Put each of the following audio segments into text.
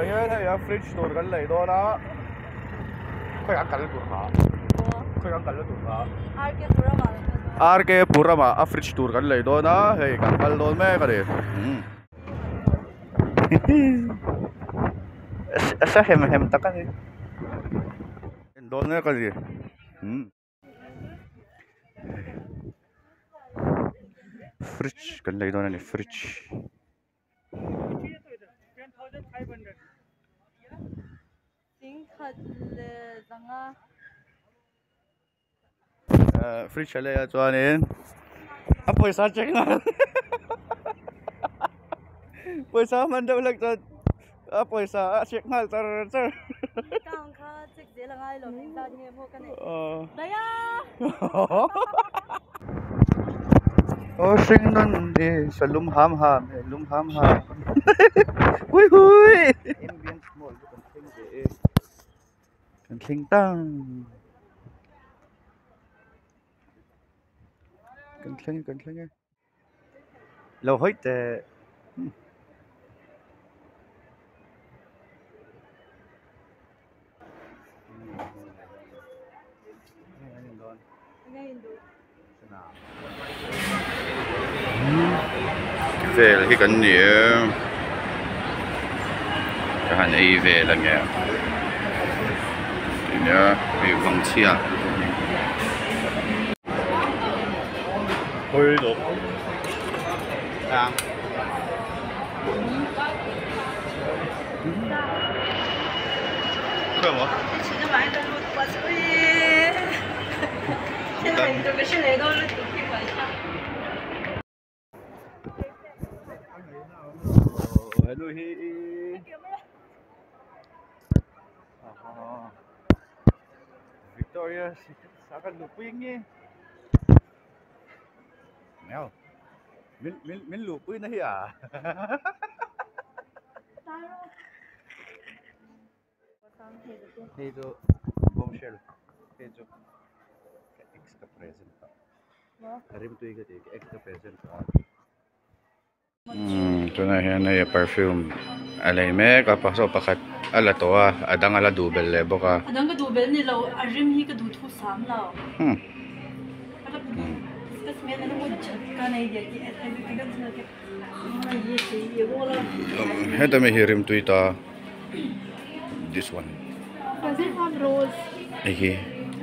Hian hei a fridge tur kan lei dawn a khawi an kal tur kha khawi an kalna tur kha RK Puram ah a fridge tur kan lei dawn a hei kan kal dawn mek a ni a sa hem hem tak a ni en dawn mek a ni. Fridge kan lei dawn a ni fridge. Fridge a lei a chuanin a pawisa check nghal pawisa a hman deuh hlek chuan a pawisa a check nghal char char. Aw hring nawn i sa lum ham ham e lum ham ham hui hui kan thleng tang kan thleng kan thleng e. Lo hawi teh. Vel hi kan ni e ka han ei vel a nge nia hei vangchhia. Victoria Secret sa kan luhpui nge min min min luhpui na hi a hei chu bombshell hei chu ka ex ka present a rimtui ka ti ka ex ka present a. Tunah hian hei perfume a lei mek a saw pakhat a la tawh a a dang a la duh belh leh bawk a. A dang ka duh belh ni lo a rim hi ka duh thu sam lo. Heta mi hi rim tui ta this one hei hi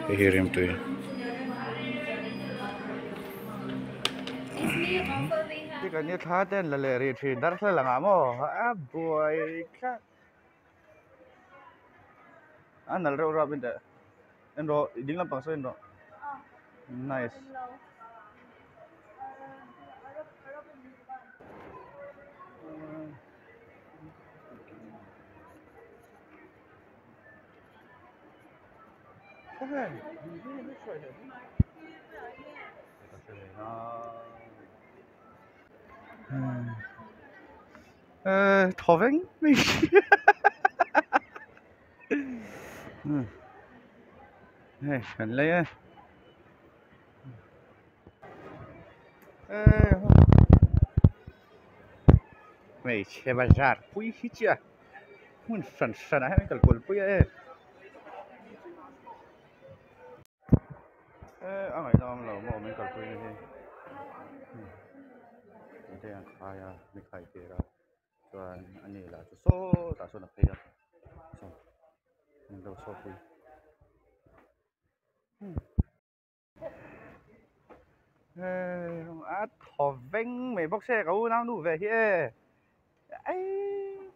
hei hi rim tui. Ti kan ni thla te an la leh rih thin darthlalang ah maw a buai tlat a nalh reuh rap in teh en rawh i ding lampang saw en rawh nice. Thaw veng mai hei kan lei e hmeichhe bazar pui hi chiah hmun hran hran ah hian an kalkual pui a e. Eh a ngaihna awm lo maw min kalpui na hi mite an khai a mi khai tir a chuan ani lah chu sawtah sawn a phei a saw min lo chhuah pui eh a thaw veng mai bawk se ka unau nu ve hi e eii.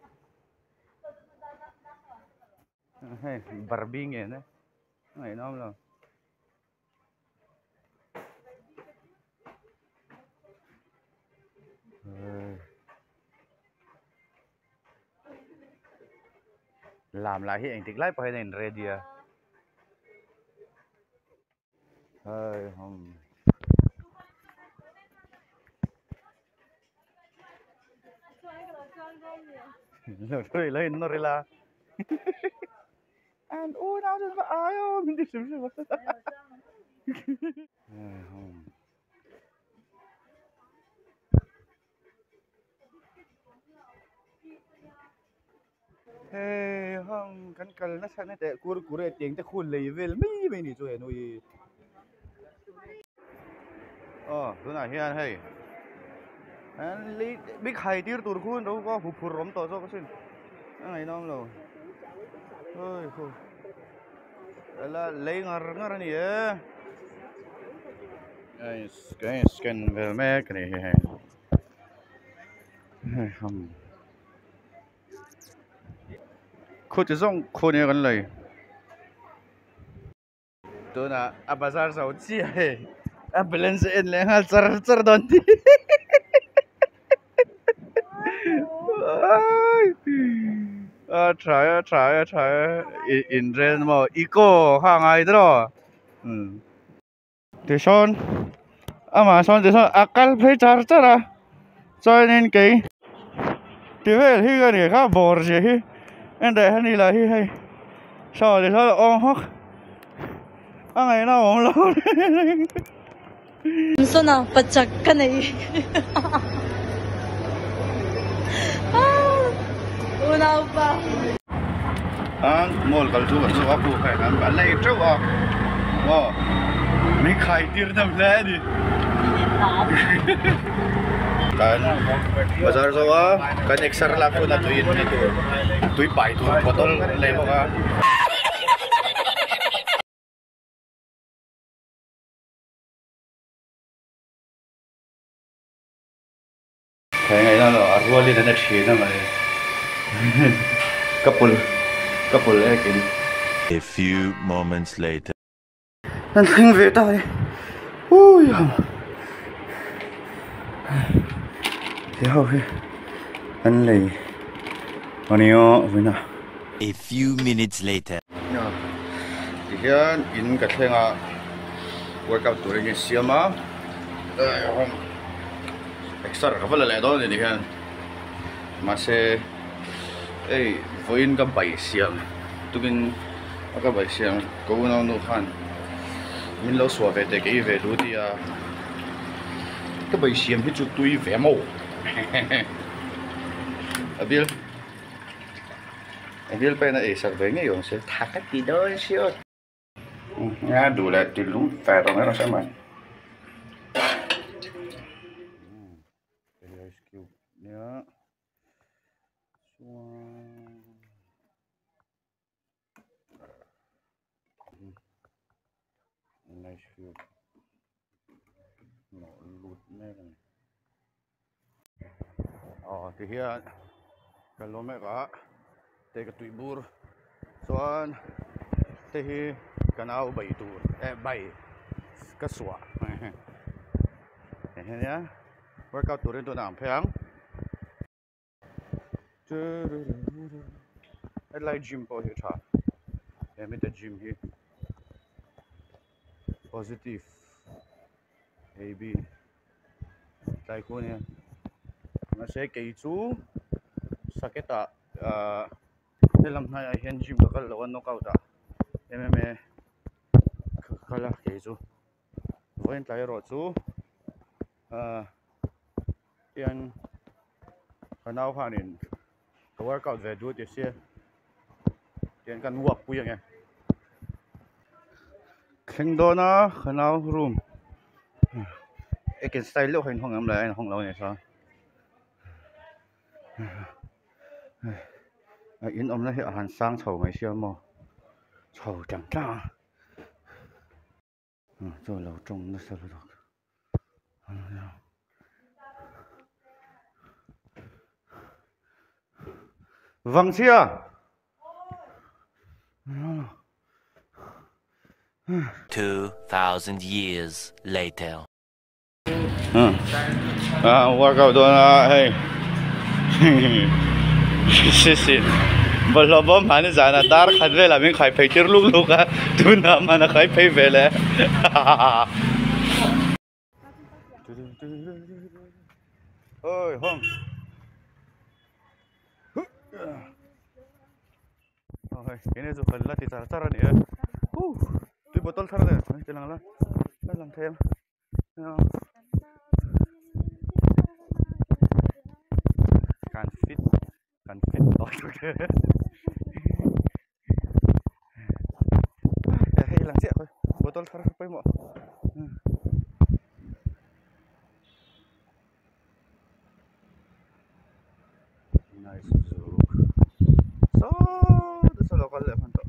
Hei barbie nge ne a ngaihnawm lo. Lam lah hi engtik lai pawh hian a in ready a. Hei hum. Lo in nawr ila. An unau chu va ai aw min ti hrim hrim a. Hei hum. Hei hang kan kal nasa na teh kurkure tiang te khu lei vel mai mai ni chu he nui aw tunah hian hei an lei bik hai tir tur khu an ro ka huphurh awm tawh zawk asin a ngaihnawm lo oi khu ela lei ngar ngar a ni e a scan vel mek a ni hi hei hei hang. Khu ti zawng khu nia kan lei tunah a bazar zo chiah hei a balance a en leh nghal char char dawn tih a tha e a tha e a tha e inren maw eco kha a ngai tiraw umm. Tisawn amah sawn tisawn a kal phei char char a chuanin kei ti vel hi ka ni kha bawr zia hi en daih a ni lah hi hei saw tisawn a awm hawk a ngaihna a awm lo Sawn a pachak ka nei unaupa. An mall kal chu kan zawk a puk hei an la ei teuh a aw min khai tir deuh hle a ni kan bazar zawk a kan exer lak hun a tui in ni tur tui pai tur bottle kan lei bawk a. He ngaihna lo a rualin an a thin a mai ka pul ka pul ek in. A few moments later. Kan thleng ve ta e ui hang he ho hi an lei ania vawiin a. A few minutes later. Tihian in ka thleng a workout turin ka insiam a. Exer ka va la leh dawn a ni hian mahse hei vawiin ka bai siam tukin a ka bai siam ka unau nu khan min lo suah ve teh ka ei ve duh tia ka bai siam hi chu tui ve maw a bil a bil pawhin a ei sak ve ngei awm se tha ka ti dawn sia. Nga duh leh ti lung fai rawh mai rawh se mai. Ice cube nia chuan ice cube nawh lut mek a ni. Aw tihian kan lo mek a te ka tui bur chuan te hi ka nau bai tur eh bai ka suah nia workout turin tunah ang phei ang helai gym pawh hi a tha he mite gym hi positive ab tlai khu ania mahse kei chu sakhet ah ahh helam hnaiah hian gym ka kal lo a knockout ah M_M_A ka kal a kei chu vawiin tlai erawh chu ahh hian ka nau khanin ka workout ve duh ti sia tihian kan walk pui ang e thleng dawn a ka nau room ekin style deuh kha in hawng em le a inhawng lo a nih chuan a in awmna hi a han sang chho mai sia maw chho tlang tlang a. Chaw lo tawng nasa lutuk vang chhia 2000 years later. A workout dawn a hei sisi bawlhhlawh bawm hmani zana dar khat velah min khai phei tir luk luk a tunah hman a khai phei ve leh oi hawng hei enge chu kan la ti char char a ni e tui bottle thar le ti lang la a lang thei ang. Kan fit kan fit tawh tuk e. motor thar kha pawimawh. Nice zuk. Saw saw lo kal leh hman tawh.